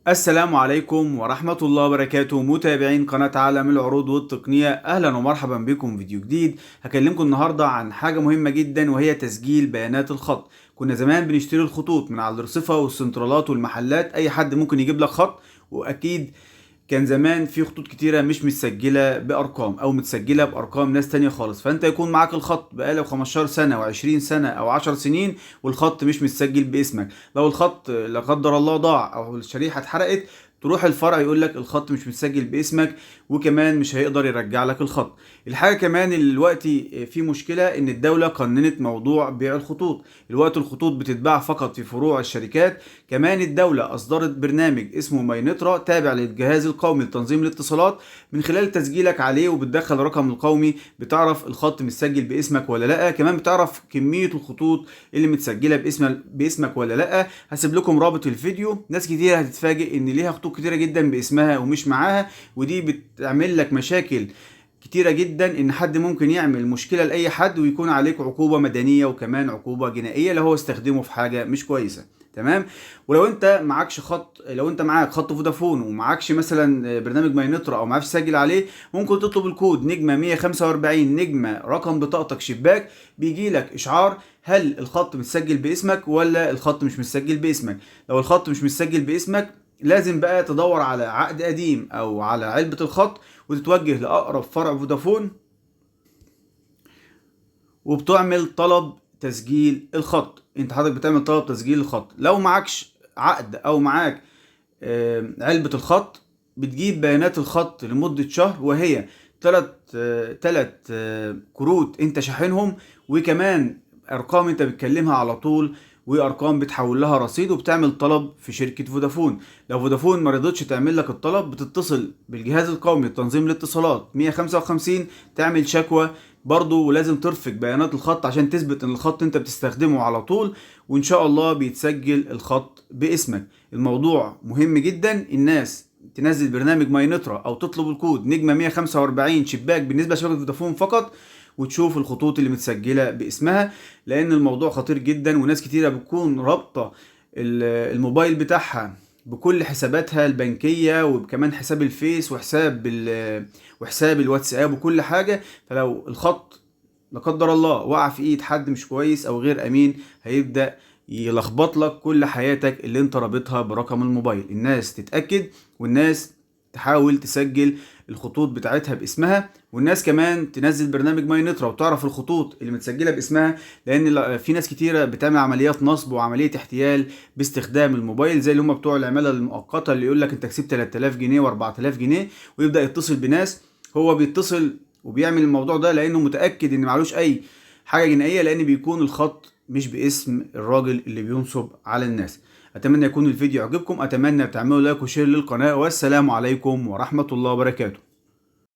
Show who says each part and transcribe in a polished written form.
Speaker 1: السلام عليكم ورحمة الله وبركاته، متابعين قناة عالم العروض والتقنية، أهلا ومرحبا بكم في فيديو جديد. هكلمكم النهاردة عن حاجة مهمة جدا وهي تسجيل بيانات الخط. كنا زمان بنشتري الخطوط من على الرصيفة والسنترالات والمحلات، أي حد ممكن يجيب لك خط، وأكيد كان زمان في خطوط كتيرة مش متسجلة بأرقام أو متسجلة بأرقام ناس تانية خالص. فأنت يكون معاك الخط بقاله 15 سنة و20 سنة أو 10 سنين والخط مش متسجل باسمك. لو الخط لا قدر الله ضاع أو الشريحة اتحرقت، تروح الفرع يقول لك الخط مش متسجل باسمك، وكمان مش هيقدر يرجع لك الخط. الحاجة كمان اللي دلوقتي في مشكلة إن الدولة قننت موضوع بيع الخطوط. الوقت الخطوط بتتباع فقط في فروع الشركات. كمان الدولة أصدرت برنامج اسمه ماينترا تابع للجهاز القومي لتنظيم الاتصالات، من خلال تسجيلك عليه وبتدخل الرقم القومي بتعرف الخط متسجل باسمك ولا لأ، كمان بتعرف كمية الخطوط اللي متسجلة باسمك ولا لأ. هسيب لكم رابط الفيديو. ناس كتير هتتفاجئ إن ليها خطوط كتيرة جدا باسمها ومش معاها، ودي بتعمل لك مشاكل كتيرة جدا، إن حد ممكن يعمل مشكلة لأي حد ويكون عليك عقوبة مدنية وكمان عقوبة جنائية لو هو استخدمه في حاجة مش كويسة. تمام. ولو انت معكش خط، لو انت معاك خط فودافون ومعكش مثلا برنامج ماينترا او معكش تسجل عليه، ممكن تطلب الكود نجمة 145 نجمة رقم بطاقتك شباك، بيجي لك اشعار هل الخط متسجل باسمك ولا الخط مش متسجل باسمك. لو الخط مش متسجل باسمك لازم بقى تدور على عقد قديم او على علبة الخط وتتوجه لأقرب فرع فودافون وبتعمل طلب تسجيل الخط. انت حضرتك بتعمل طلب تسجيل الخط. لو معكش عقد او معاك علبة الخط، بتجيب بيانات الخط لمدة شهر، وهي تلات كروت انت شاحنهم، وكمان ارقام انت بتكلمها على طول وارقام بتحول لها رصيد، وبتعمل طلب في شركة فودافون. لو فودافون ما رضتش تعمل لك الطلب، بتتصل بالجهاز القومي لتنظيم الاتصالات 155 تعمل شكوى برضو، ولازم ترفق بيانات الخط عشان تثبت ان الخط انت بتستخدمه على طول، وان شاء الله بيتسجل الخط باسمك. الموضوع مهم جدا، الناس تنزل برنامج ماينترا او تطلب الكود نجمة 145 شباك بالنسبة لشبكة فودافون فقط، وتشوف الخطوط اللي متسجلة باسمها، لان الموضوع خطير جدا، وناس كتيرة بتكون رابطة الموبايل بتاعها بكل حساباتها البنكية، وكمان حساب الفيس وحساب الواتساب وكل حاجة. فلو الخط لا قدر الله وقع في ايد حد مش كويس او غير امين، هيبدأ يلخبط لك كل حياتك اللي انت رابطها برقم الموبايل. الناس تتأكد، والناس تحاول تسجل الخطوط بتاعتها باسمها، والناس كمان تنزل برنامج ماينترا وتعرف الخطوط اللي متسجلة باسمها، لان في ناس كتيرة بتعمل عمليات نصب وعملية احتيال باستخدام الموبايل، زي اللي هم بتوع العمالة المؤقتة اللي يقول لك انت كسبت 3000 جنيه و4000 جنيه، ويبدأ يتصل بناس. هو بيتصل وبيعمل الموضوع ده لانه متأكد ان معلوش اي حاجة جنائية، لان بيكون الخط مش باسم الراجل اللي بينصب على الناس. اتمنى يكون الفيديو عجبكم، اتمنى تعملوا like و share للقناة، والسلام عليكم ورحمة الله وبركاته.